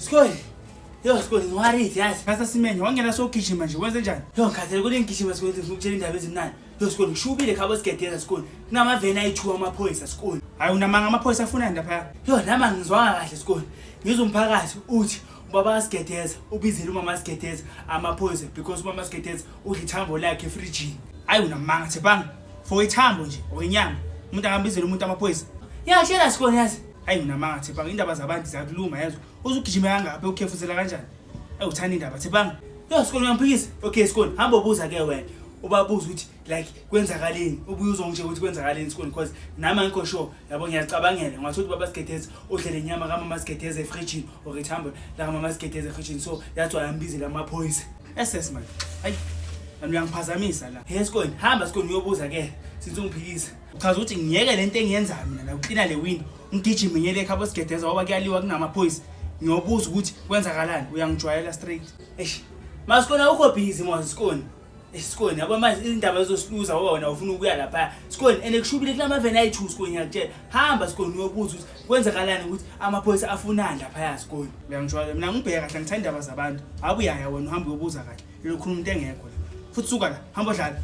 Skoni. Yo Skoni ngiworried yazi. Pastor Simenye wangena sogijima nje wenze njani? Yo ngikhathele ukuthi ngigijima Skoni ngikutshela indaba ezimnandi. Yo Skoni kushubile khabo sigedeza Skoni. Kunamaveni ayi-2 amaphoyisa Skoni. Hayi unamanga amaphoyisa afunani lapha? Yo nami angizwanga kahle Skoni. Ngizwa umphakathi uthi ubaba kaSigedeza ubizele umama Sigedeza amaphoyisa because umama Sigedeza udla ithambo lakhe efrijini. Hayi unamanga Tshepang. For ithambo nje or inyama. Umuntu angambizela umuntu amaphoyisa. Ngiyakutshela Skoni yazi. Hayi unamanga Tshepang indaba zabantu ziyakuluma yazi. Uzugijima kangaphi ukhefuzela kanjani? Hayi uthanda indaba Tshepang. Yo Skoni uyamphikisa? Okay Skoni hamba ubuza ke wena. Ubabuza ukuthi like kwenzakaleni ubuye uzongitshela ukuthi kwenzakaleni Skoni because nami angikho sure yabo ngiyacabangela ngathi ukuthi baba Sigedeza udle le nyama kamama Sigedeza efrijini or ithambo lakamama Sigedeza efrijini so that's why ambizela amaphoyisa. SS man. Hayi. Nami uyangiphazamisa la. Hey Skoni hamba Skoni uyobuza ke since ungiphikisa. Uchaza ukuthi ngiyeke lento engiyenzayo mina la uklina le window. Ngigijime ngiyele ekhabo Sigedeza ngoba kuyaliwa kunamaphoyisa. Ngiyobuza ukuthi kwenzakalani uyangijwayela straight. Eish. Maskoni awukho busy mos Skoni. Eish Skoni yabo manje indaba ezosiluza ngoba wena ufuna ukuya lapha. Skoni ene kushubile kulamaveni ayi-2 Skoni ngiyakutshela. Hamba Skoni uyobuza ukuthi kwenzakalani ukuthi amaphoyisa afunani lapha Skoni. Uyangijwayela mina ngibheka kahle ngithanda indaba zabantu. Habu uyaya wena uhamba uyobuza kahle. Lokhuluma into engekho la. Futhi suka la hamba odlala.